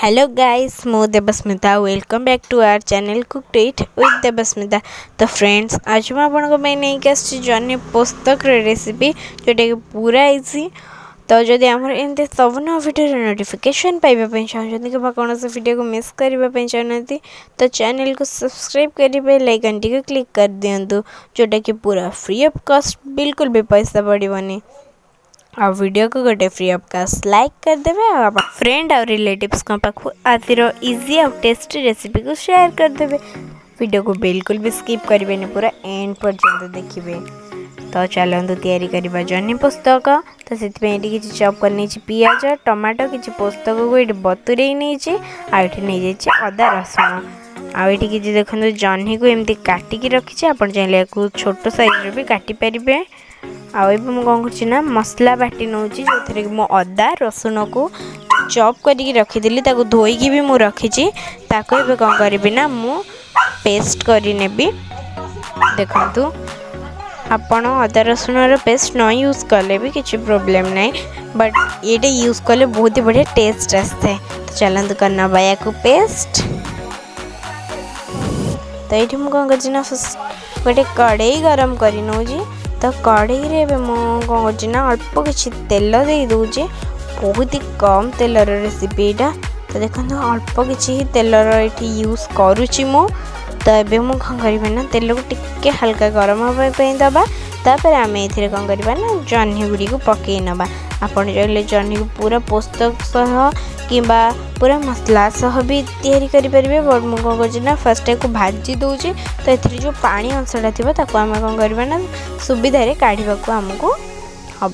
Hello guys, ମୁଁ Debasmita. Welcome back to our channel Cook to Eat with Debasmita. ତ friends, ଆଜି ମୁଁ ଆପଣଙ୍କ ପାଇଁ ନେଇକି ଆସିଛି ଜହ୍ନି ପୋସ୍ତକର ରେସିପି, ଯେଉଁଟାକି ପୁରା ଇଜି। ତ ଯଦି ଆମର ଏମିତି ସବୁ ନୂଆ ଭିଡ଼ିଓର ନୋଟିଫିକେସନ୍ ପାଇବା ପାଇଁ ଚାହୁଁଛନ୍ତି କିମ୍ବା କୌଣସି ଭିଡ଼ିଓକୁ ମିସ୍ କରିବା ପାଇଁ ଚାହୁଁନାହାନ୍ତି, ତ ଚ୍ୟାନେଲକୁ ସବସ୍କ୍ରାଇବ୍ କରି ବେଲ୍ ଆଇକନ୍ଟିକୁ କ୍ଲିକ୍ କରିଦିଅନ୍ତୁ, ଯେଉଁଟାକି ପୁରା ଫ୍ରି ଅଫ୍ କଷ୍ଟ, ବିଲକୁଲ ବି ପଇସା ପଡ଼ିବନି। ଆଉ ଭିଡ଼ିଓକୁ ଗୋଟେ ଫ୍ରି ଅଫ୍ କଷ୍ଟ ଲାଇକ୍ କରିଦେବେ ଆଉ ଆପଣ ଫ୍ରେଣ୍ଡ ଆଉ ରିଲେଟିଭ୍ସଙ୍କ ପାଖକୁ ଆଜିର ଇଜି ଆଉ ଟେଷ୍ଟି ରେସିପିକୁ ସେୟାର କରିଦେବେ। ଭିଡ଼ିଓକୁ ବିଲକୁଲ ବି ସ୍କିପ୍ କରିବେନି, ପୁରା ଏଣ୍ଡ ପର୍ଯ୍ୟନ୍ତ ଦେଖିବେ। ତ ଚାଲନ୍ତୁ ତିଆରି କରିବା ଜହ୍ନି ପୋସ୍ତକ। ତ ସେଥିପାଇଁ ଏଠି କିଛି ଚପ୍ କରିନେଇଛି ପିଆଜ, ଟମାଟୋ, କିଛି ପୋସ୍ତକକୁ ଏଠି ବତୁରେଇ ନେଇଛି, ଆଉ ଏଠି ନେଇଯାଇଛି ଅଦା ରସୁଣ। ଆଉ ଏଠି କିଛି ଦେଖନ୍ତୁ ଜହ୍ନିକୁ ଏମିତି କାଟିକି ରଖିଛି, ଆପଣ ଚାହିଁଲେ ୟାକୁ ଛୋଟ ସାଇଜ୍ର ବି କାଟିପାରିବେ। ଆଉ ଏବେ ମୁଁ କ'ଣ କରୁଛି ନା ମସଲା ବାଟି ନେଉଛି, ଯେଉଁଥିରେ କି ମୁଁ ଅଦା ରସୁଣକୁ ଚପ୍ କରିକି ରଖିଥିଲି, ତାକୁ ଧୋଇକି ବି ମୁଁ ରଖିଛି। ତାକୁ ଏବେ କ'ଣ କରିବି ନା ମୁଁ ପେଷ୍ଟ କରିନେବି। ଦେଖନ୍ତୁ, ଆପଣ ଅଦା ରସୁଣର ପେଷ୍ଟ ନ ୟୁଜ୍ କଲେ ବି କିଛି ପ୍ରୋବ୍ଲେମ୍ ନାହିଁ, ବଟ୍ ଏଇଟା ୟୁଜ୍ କଲେ ବହୁତ ବଢ଼ିଆ ଟେଷ୍ଟ ଆସିଥାଏ। ତ ଚାଲନ୍ତୁ କରିନେବା ୟାକୁ ପେଷ୍ଟ। ତ ଏଇଠି ମୁଁ କ'ଣ କରୁଛି ନା ଗୋଟେ କଡ଼େଇ ଗରମ କରି ନେଉଛି। ତ କଡ଼େଇରେ ଏବେ ମୁଁ କ'ଣ କରୁଛି ନା ଅଳ୍ପ କିଛି ତେଲ ଦେଇ ଦେଉଛି। ବହୁତ ହି କମ୍ ତେଲର ରେସିପି ଏଇଟା। ତ ଦେଖନ୍ତୁ, ଅଳ୍ପ କିଛି ହିଁ ତେଲର ଏଠି ୟୁଜ୍ କରୁଛି ମୁଁ। ତ ଏବେ ମୁଁ କ'ଣ କରିବି ନା ତେଲକୁ ଟିକେ ହାଲକା ଗରମ ହେବା ପାଇଁ ଦେବା। ତାପରେ ଆମେ ଏଥିରେ କ'ଣ କରିବା ନା ଜହ୍ନି ଗୁଡ଼ିକୁ ପକାଇ ନେବା। ଆପଣ ଚାହିଁଲେ ଜହ୍ନିକୁ ପୁରା ପୋସ୍ତକ ସହ କିମ୍ବା ପୁରା ମସଲା ସହ ବି ତିଆରି କରିପାରିବେ, ବଟ୍ ମୁଁ କ'ଣ କରୁଛି ନା ଫାର୍ଷ୍ଟ ୟାକୁ ଭାଜି ଦେଉଛି। ତ ଏଥିରେ ଯେଉଁ ପାଣି ଅଂଶଟା ଥିବ, ତାକୁ ଆମେ କ'ଣ କରିବା ନା ସୁବିଧାରେ କାଢ଼ିବାକୁ ଆମକୁ ହେବ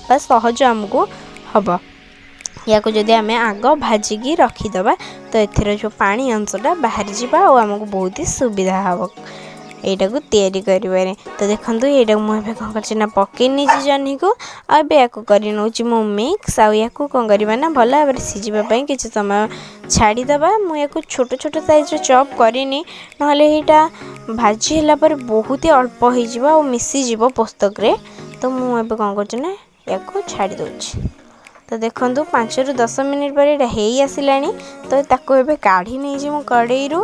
ବା ସହଜ ଆମକୁ ହେବ ୟାକୁ ଯଦି ଆମେ ଆଗ ଭାଜିକି ରଖିଦେବା। ତ ଏଥିରେ ଯେଉଁ ପାଣି ଅଂଶଟା ବାହାରିଯିବ ଆଉ ଆମକୁ ବହୁତ ହି ସୁବିଧା ହେବ ଏଇଟାକୁ ତିଆରି କରିବାରେ। ତ ଦେଖନ୍ତୁ, ଏଇଟାକୁ ମୁଁ ଏବେ କ'ଣ କରିଛି ନା ପକାଇ ନେଇଛି ଜହ୍ନିକୁ, ଆଉ ଏବେ ୟାକୁ କରି ନେଉଛି ମୁଁ ମିକ୍ସ। ଆଉ ୟାକୁ କ'ଣ କରିବା ନା ଭଲ ଭାବରେ ସିଝିବା ପାଇଁ କିଛି ସମୟ ଛାଡ଼ିଦେବା। ମୁଁ ୟାକୁ ଛୋଟ ଛୋଟ ସାଇଜ୍ର ଚପ୍ କରିନି, ନହେଲେ ଏଇଟା ଭାଜି ହେଲା ପରେ ବହୁତ ହି ଅଳ୍ପ ହେଇଯିବ ଆଉ ମିଶିଯିବ ପୋସ୍ତକରେ। ତ ମୁଁ ଏବେ କ'ଣ କରୁଛି ନା ୟାକୁ ଛାଡ଼ି ଦେଉଛି। ତ ଦେଖନ୍ତୁ, 5ରୁ 10 ମିନିଟ୍ ପରେ ଏଇଟା ହେଇ ଆସିଲାଣି। ତ ତାକୁ ଏବେ କାଢ଼ି ନେଇଛି ମୁଁ କଡ଼େଇରୁ।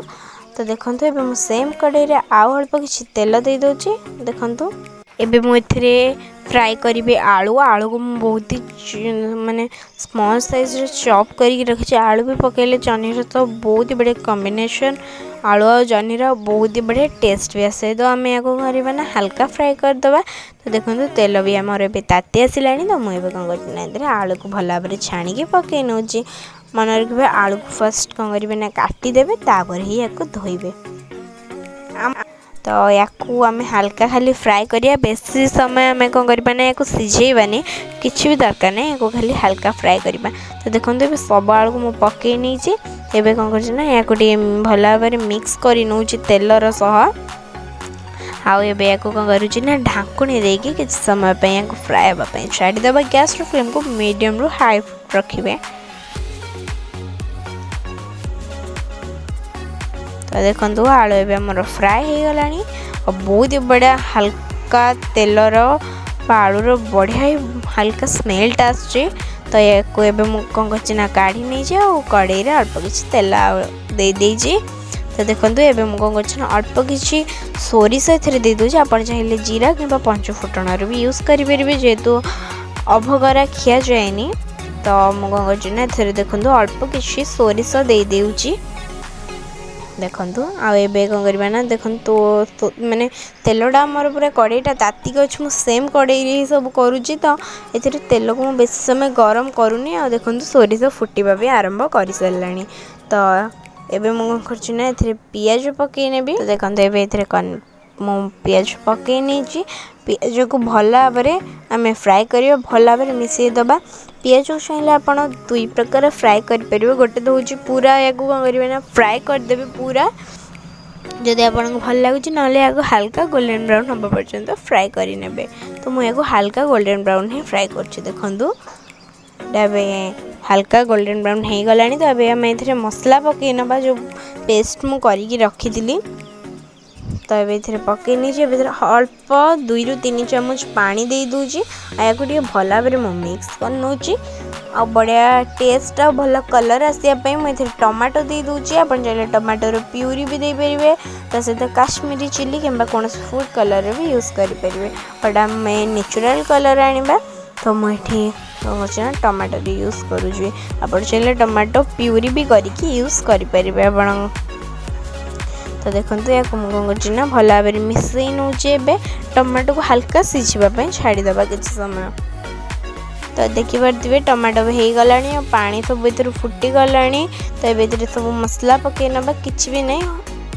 ତ ଦେଖନ୍ତୁ, ଏବେ ମୁଁ ସେମ୍ କଡ଼େଇରେ ଆଉ ଅଳ୍ପ କିଛି ତେଲ ଦେଇଦେଉଛି। ଦେଖନ୍ତୁ, ଏବେ ମୁଁ ଏଥିରେ ଫ୍ରାଏ କରିବି ଆଳୁ। ଆଳୁକୁ ମୁଁ ବହୁତ ମାନେ ସ୍ମଲ୍ ସାଇଜ୍ର ଚପ୍ କରିକି ରଖିଛି। ଆଳୁ ବି ପକାଇଲେ ଜହ୍ନିର ତ ବହୁତ ବଢ଼ିଆ କମ୍ବିନେସନ୍ ଆଳୁ ଆଉ ଜହ୍ନିର, ବହୁତ ବଢ଼ିଆ ଟେଷ୍ଟ ବି ଆସେ। ତ ଆମେ ୟାକୁ କରିବା ନା ହାଲକା ଫ୍ରାଏ କରିଦେବା। ତ ଦେଖନ୍ତୁ, ତେଲ ବି ଆମର ଏବେ ତାତି ଆସିଲାଣି। ତ ମୁଁ ଏବେ କ'ଣ କରୁଛି ନା ଏଥିରେ ଆଳୁକୁ ଭଲ ଭାବରେ ଛାଣିକି ପକାଇ ନେଉଛି। ମନେ ରଖିବେ, ଆଳୁକୁ ଫାର୍ଷ୍ଟ କ'ଣ କରିବେ ନା କାଟିଦେବେ, ତାପରେ ହିଁ ୟାକୁ ଧୋଇବେ। ତ ୟାକୁ ଆମେ ହାଲକା ଖାଲି ଫ୍ରାଏ କରିବା। ବେଶୀ ସମୟ ଆମେ କ'ଣ କରିବା ନା ୟାକୁ ସିଝେଇବାନି, କିଛି ବି ଦରକାର ନାହିଁ, ୟାକୁ ଖାଲି ହାଲକା ଫ୍ରାଏ କରିବା। ତ ଦେଖନ୍ତୁ, ଏବେ ସବୁ ଆଳୁକୁ ମୁଁ ପକାଇ ନେଇଛି। ଏବେ କ'ଣ କରୁଛି ନା ୟାକୁ ଟିକେ ଭଲ ଭାବରେ ମିକ୍ସ କରି ନେଉଛି ତେଲର ସହ। ଆଉ ଏବେ ୟାକୁ କ'ଣ କରୁଛି ନା ଢାଙ୍କୁଣୀ ଦେଇକି କିଛି ସମୟ ପାଇଁ ୟାକୁ ଫ୍ରାଏ ହେବା ପାଇଁ ଛାଡ଼ିଦେବା। ଗ୍ୟାସ୍ର ଫ୍ଲେମ୍କୁ ମିଡ଼ିୟମ୍ରୁ ହାଇ ରଖିବେ। ତ ଦେଖନ୍ତୁ, ଆଳୁ ଏବେ ଆମର ଫ୍ରାଏ ହେଇଗଲାଣି ଆଉ ବହୁତ ବଢ଼ିଆ ହାଲକା ତେଲର ବା ଆଳୁର ବଢ଼ିଆ ହାଲକା ସ୍ମେଲ୍ଟା ଆସୁଛି। ତ ୟାକୁ ଏବେ ମୁଁ କ'ଣ କରିଛି ନା କାଢ଼ି ନେଇଛି ଆଉ କଡ଼େଇରେ ଅଳ୍ପ କିଛି ତେଲ ଦେଇଦେଇଛି। ତ ଦେଖନ୍ତୁ, ଏବେ ମୁଁ କ'ଣ କରୁଛି ନା ଅଳ୍ପ କିଛି ସୋରିଷ ଏଥିରେ ଦେଇଦେଉଛି। ଆପଣ ଚାହିଁଲେ ଜିରା କିମ୍ବା ପଞ୍ଚ ଫୁଟଣର ବି ୟୁଜ୍ କରିପାରିବେ, ଯେହେତୁ ଅଭଗରା ଖିଆଯାଏନି। ତ ମୁଁ କ'ଣ କରୁଛି ନା ଏଥିରେ ଦେଖନ୍ତୁ ଅଳ୍ପ କିଛି ସୋରିଷ ଦେଇଦେଉଛି। ଦେଖନ୍ତୁ, ଆଉ ଏବେ କ'ଣ କରିବା ନା ଦେଖନ୍ତୁ, ମାନେ ତେଲଟା ଆମର ପୁରା କଡ଼େଇଟା ତାତିକି ଅଛି। ମୁଁ ସେମ୍ କଡ଼େଇରେ ହିଁ ସବୁ କରୁଛି। ତ ଏଥିରେ ତେଲକୁ ମୁଁ ବେଶୀ ସମୟ ଗରମ କରୁନି। ଆଉ ଦେଖନ୍ତୁ, ସୋରିଷ ଫୁଟିବା ବି ଆରମ୍ଭ କରିସାରିଲାଣି। ତ ଏବେ ମୁଁ କ'ଣ କରୁଛି ନା ଏଥିରେ ପିଆଜ ପକାଇ ନେବି। ତ ଦେଖନ୍ତୁ, ଏବେ ଏଥିରେ ମୁଁ ପିଆଜ ପକାଇ ନେଇଛି। ପିଆଜକୁ ଭଲ ଭାବରେ ଆମେ ଫ୍ରାଏ କରିବା, ଭଲ ଭାବରେ ମିଶାଇ ଦେବା। ପିଆଜକୁ ଚାହିଁଲେ ଆପଣ ଦୁଇ ପ୍ରକାର ଫ୍ରାଏ କରିପାରିବେ। ଗୋଟେ ତ ହେଉଛି ପୁରା ୟାକୁ କ'ଣ କରିବେ ନା ଫ୍ରାଏ କରିଦେବେ ପୁରା, ଯଦି ଆପଣଙ୍କୁ ଭଲ ଲାଗୁଛି, ନହେଲେ ୟାକୁ ହାଲକା ଗୋଲ୍ଡେନ୍ ବ୍ରାଉନ୍ ହେବା ପର୍ଯ୍ୟନ୍ତ ଫ୍ରାଏ କରିନେବେ। ତ ମୁଁ ୟାକୁ ହାଲକା ଗୋଲ୍ଡେନ୍ ବ୍ରାଉନ୍ ହିଁ ଫ୍ରାଏ କରୁଛି। ଦେଖନ୍ତୁ, ଏଇଟା ଏବେ ହାଲକା ଗୋଲ୍ଡେନ୍ ବ୍ରାଉନ୍ ହେଇଗଲାଣି। ତ ଏବେ ଆମେ ଏଥିରେ ମସଲା ପକାଇ ନେବା, ଯେଉଁ ପେଷ୍ଟ ମୁଁ କରିକି ରଖିଥିଲି। ତ ଏବେ ଏଥିରେ ପକାଇ ନେଇଛି। ଏବେ ଏଥିରେ ଅଳ୍ପ 2ରୁ 3 ଚାମଚ ପାଣି ଦେଇ ଦେଉଛି ଆଉ ୟାକୁ ଟିକେ ଭଲ ଭାବରେ ମୁଁ ମିକ୍ସ କରି ନେଉଛି। ଆଉ ବଢ଼ିଆ ଟେଷ୍ଟ ଆଉ ଭଲ କଲର୍ ଆସିବା ପାଇଁ ମୁଁ ଏଥିରେ ଟମାଟୋ ଦେଇ ଦେଉଛି। ଆପଣ ଚାହିଁଲେ ଟମାଟୋର ପ୍ୟୁରି ବି ଦେଇପାରିବେ, ତା ସହିତ କାଶ୍ମୀରୀ ଚିଲି କିମ୍ବା କୌଣସି ଫୁଡ଼୍ କଲର୍ ବି ୟୁଜ୍ କରିପାରିବେ। ବଟ୍ ଆମେ ନ୍ୟାଚୁରାଲ୍ କଲର୍ ଆଣିବା, ତ ମୁଁ ଏଠି କ'ଣ କରୁଛି ନା ଟମାଟୋ ୟୁଜ୍ କରୁଛି। ଆପଣ ଚାହିଁଲେ ଟମାଟୋ ପ୍ୟୁରି ବି କରିକି ୟୁଜ୍ କରିପାରିବେ ଆପଣ। ତ ଦେଖନ୍ତୁ, ୟାକୁ ମୁଁ କ'ଣ କରୁଛି ନା ଭଲ ଭାବରେ ମିଶାଇ ନେଉଛି। ଏବେ ଟମାଟୋକୁ ହାଲକା ସିଝିବା ପାଇଁ ଛାଡ଼ିଦେବା କିଛି ସମୟ। ତ ଦେଖିପାରୁଥିବେ, ଟମାଟୋ ବି ହେଇଗଲାଣି ଆଉ ପାଣି ସବୁ ଏଥିରୁ ଫୁଟିଗଲାଣି। ତ ଏବେ ଏଥିରେ ସବୁ ମସଲା ପକାଇ ନେବା। କିଛି ବି ନାହିଁ,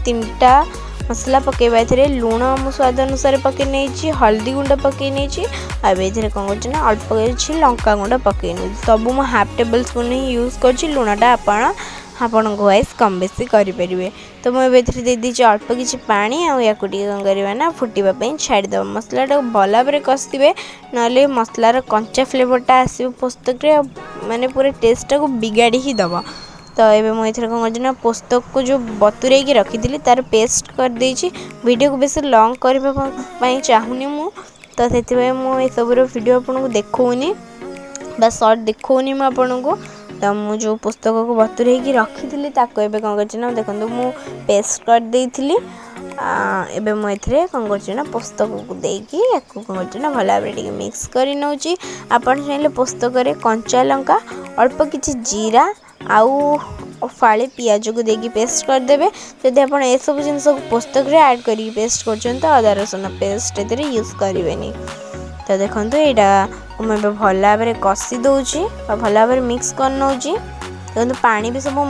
ତିନିଟା ମସଲା ପକାଇବା ଏଥିରେ। ଲୁଣ ମୁଁ ସ୍ୱାଦ ଅନୁସାରେ ପକାଇ ନେଇଛି, ହଳଦୀ ଗୁଣ୍ଡ ପକାଇ ନେଇଛି ଆଉ ଏବେ ଏଥିରେ କ'ଣ କରୁଛି ନା ଅଳ୍ପ କିଛି ଲଙ୍କା ଗୁଣ୍ଡ ପକାଇ ନେଉଛି। ସବୁ ମୁଁ ହାଫ୍ ଟେବଲ୍ ସ୍ପୁନ୍ ହିଁ ୟୁଜ୍ କରୁଛି। ଲୁଣଟା ଆପଣ ଆପଣଙ୍କ ୱାଇଜ୍ କମ୍ ବେଶୀ କରିପାରିବେ। ତ ମୁଁ ଏବେ ଏଥିରେ ଦେଇଦେଇଛି ଅଳ୍ପ କିଛି ପାଣି ଆଉ ୟାକୁ ଟିକେ କ'ଣ କରିବା ନା ଫୁଟିବା ପାଇଁ ଛାଡ଼ିଦେବା। ମସଲାଟାକୁ ଭଲ ଭାବରେ କଷିବେ, ନହେଲେ ମସଲାର କଞ୍ଚା ଫ୍ଲେଭରଟା ଆସିବ ପୋସ୍ତକରେ ଆଉ ମାନେ ପୁରା ଟେଷ୍ଟଟାକୁ ବିଗାଡ଼ି ହିଁ ଦେବ। ତ ଏବେ ମୁଁ ଏଥିରେ କ'ଣ କରୁଛି ନା ପୋସ୍ତକକୁ ଯେଉଁ ବତୁରେଇକି ରଖିଥିଲି, ତାର ପେଷ୍ଟ କରିଦେଇଛି। ଭିଡ଼ିଓକୁ ବେଶୀ ଲଙ୍ଗ୍ କରିବା ପାଇଁ ଚାହୁଁନି ମୁଁ, ତ ସେଥିପାଇଁ ମୁଁ ଏସବୁର ଭିଡ଼ିଓ ଆପଣଙ୍କୁ ଦେଖାଉନି ବା ସର୍ଟ ଦେଖାଉନି ମୁଁ ଆପଣଙ୍କୁ। ତ ମୁଁ ଯେଉଁ ପୋସ୍ତକକୁ ବତୁରେଇକି ରଖିଥିଲି, ତାକୁ ଏବେ କ'ଣ କରିଛି ନା ଦେଖନ୍ତୁ, ମୁଁ ପେଷ୍ଟ କରିଦେଇଥିଲି। ଏବେ ମୁଁ ଏଥିରେ କ'ଣ କରୁଛି ନା ପୋସ୍ତକକୁ ଦେଇକି ୟାକୁ କ'ଣ କରୁଛି ନା ଭଲ ଭାବରେ ଟିକେ ମିକ୍ସ କରି ନେଉଛି। ଆପଣ ଚାହିଁଲେ ପୋସ୍ତକରେ କଞ୍ଚା ଲଙ୍କା, ଅଳ୍ପ କିଛି ଜିରା ଆଉ ଫାଳେ ପିଆଜକୁ ଦେଇକି ପେଷ୍ଟ କରିଦେବେ। ଯଦି ଆପଣ ଏସବୁ ଜିନିଷକୁ ପୋସ୍ତକରେ ଆଡ଼୍ କରିକି ପେଷ୍ଟ କରୁଛନ୍ତି, ତ ଅଦା ରସୁଣ ପେଷ୍ଟ ଏଥିରେ ୟୁଜ୍ କରିବେନି। ତ ଦେଖନ୍ତୁ, ଏଇଟା ମୁଁ ଏବେ ଭଲ ଭାବରେ କଷି ଦେଉଛି ବା ଭଲ ଭାବରେ ମିକ୍ସ କରି ନେଉଛି। ଦେଖନ୍ତୁ, ପାଣି ବି ସବୁ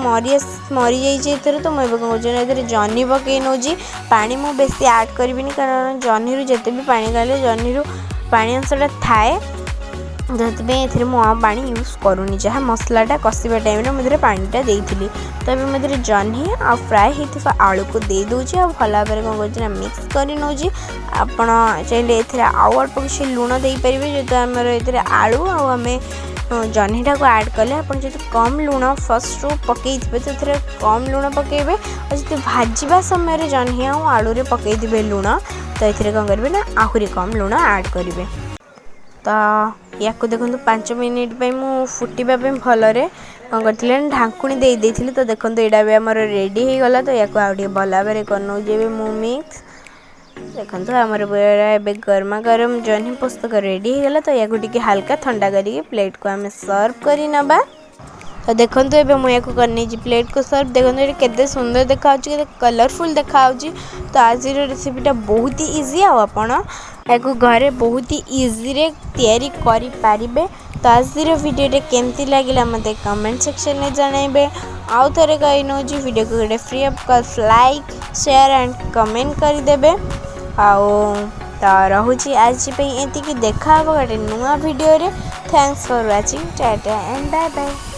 ମରିଯାଇଛି ଏଥିରେ। ତ ମୁଁ ଏବେ କ'ଣ କରୁଛି ନା ଏଥିରେ ଜହ୍ନି ପକାଇ ନେଉଛି। ପାଣି ମୁଁ ବେଶୀ ଆଡ଼୍ କରିବିନି, କାରଣ ଜହ୍ନିରୁ ଯେତେ ବି ପାଣି କାଢ଼ିଲେ ଜହ୍ନିରୁ ପାଣି ଅଂଶଟା ଥାଏ। ସେଥିପାଇଁ ଏଥିରେ ମୁଁ ଆଉ ପାଣି ୟୁଜ୍ କରୁନି। ଯାହା ମସଲାଟା କଷିବା ଟାଇମ୍ରେ ମୁଁ ଏଥିରେ ପାଣିଟା ଦେଇଥିଲି। ତ ଏବେ ମୁଁ ଏଥିରେ ଜହ୍ନି ଆଉ ଫ୍ରାଏ ହେଇଥିବା ଆଳୁକୁ ଦେଇଦେଉଛି ଆଉ ଭଲ ଭାବରେ କ'ଣ କରୁଛି ନା ମିକ୍ସ କରି ନେଉଛି। ଆପଣ ଚାହିଁଲେ ଏଥିରେ ଆଉ ଅଳ୍ପ କିଛି ଲୁଣ ଦେଇପାରିବେ, ଯେହେତୁ ଆମର ଏଥିରେ ଆଳୁ ଆଉ ଆମେ ଜହ୍ନିଟାକୁ ଆଡ଼୍ କଲେ। ଆପଣ ଯଦି କମ୍ ଲୁଣ ଫାର୍ଷ୍ଟରୁ ପକାଇଥିବେ, ତ ଏଥିରେ କମ୍ ଲୁଣ ପକାଇବେ ଆଉ ଯଦି ଭାଜିବା ସମୟରେ ଜହ୍ନି ଆଉ ଆଳୁରେ ପକାଇଥିବେ ଲୁଣ, ତ ଏଥିରେ କ'ଣ କରିବେ ନା ଆହୁରି କମ୍ ଲୁଣ ଆଡ଼୍ କରିବେ। ତ ୟାକୁ ଦେଖନ୍ତୁ, 5 ମିନିଟ୍ ପାଇଁ ମୁଁ ଫୁଟିବା ପାଇଁ ଭଲରେ କ'ଣ କରିଥିଲି ନା ଢାଙ୍କୁଣୀ ଦେଇ ଦେଇଥିଲି। ତ ଦେଖନ୍ତୁ, ଏଇଟା ବି ଆମର ରେଡ଼ି ହେଇଗଲା। ତ ୟାକୁ ଆଉ ଟିକେ ଭଲ ଭାବରେ କରିନେଉଛି ଏବେ ମୁଁ ମିକ୍ସ। ଦେଖନ୍ତୁ, ଆମର ପୁରା ଏବେ ଗରମା ଗରମ ଜହ୍ନି ପୋସ୍ତକ ରେଡ଼ି ହେଇଗଲା। ତ ୟାକୁ ଟିକେ ହାଲକା ଥଣ୍ଡା କରିକି ପ୍ଲେଟ୍କୁ ଆମେ ସର୍ଭ କରି ନେବା। ତ ଦେଖନ୍ତୁ, ଏବେ ମୁଁ ୟାକୁ କରିନେଇଛି ପ୍ଲେଟ୍କୁ ସର୍ଭ। ଦେଖନ୍ତୁ, ଏଠି କେତେ ସୁନ୍ଦର ଦେଖାହେଉଛି, କେତେ କଲରଫୁଲ୍ ଦେଖାହେଉଛି। ତ ଆଜିର ରେସିପିଟା ବହୁତ ହି ଇଜି ଆଉ ଆପଣ ୟାକୁ ଘରେ ବହୁତ ହି ଇଜିରେ ତିଆରି କରିପାରିବେ। ତ ଆଜିର ଭିଡ଼ିଓଟା କେମିତି ଲାଗିଲା, ମୋତେ କମେଣ୍ଟ ସେକ୍ସନରେ ଜଣାଇବେ। ଆଉ ଥରେ କହି ନେଉଛି, ଭିଡ଼ିଓକୁ ଗୋଟେ free of cost like, share and comment କରିଦେବେ। ଆଉ ତ ରହୁଛି, ଆଜି ପାଇଁ ଏତିକି। ଦେଖା ହେବ ଗୋଟେ ନୂଆ ଭିଡ଼ିଓରେ। Thanks for watching, tata and bye bye.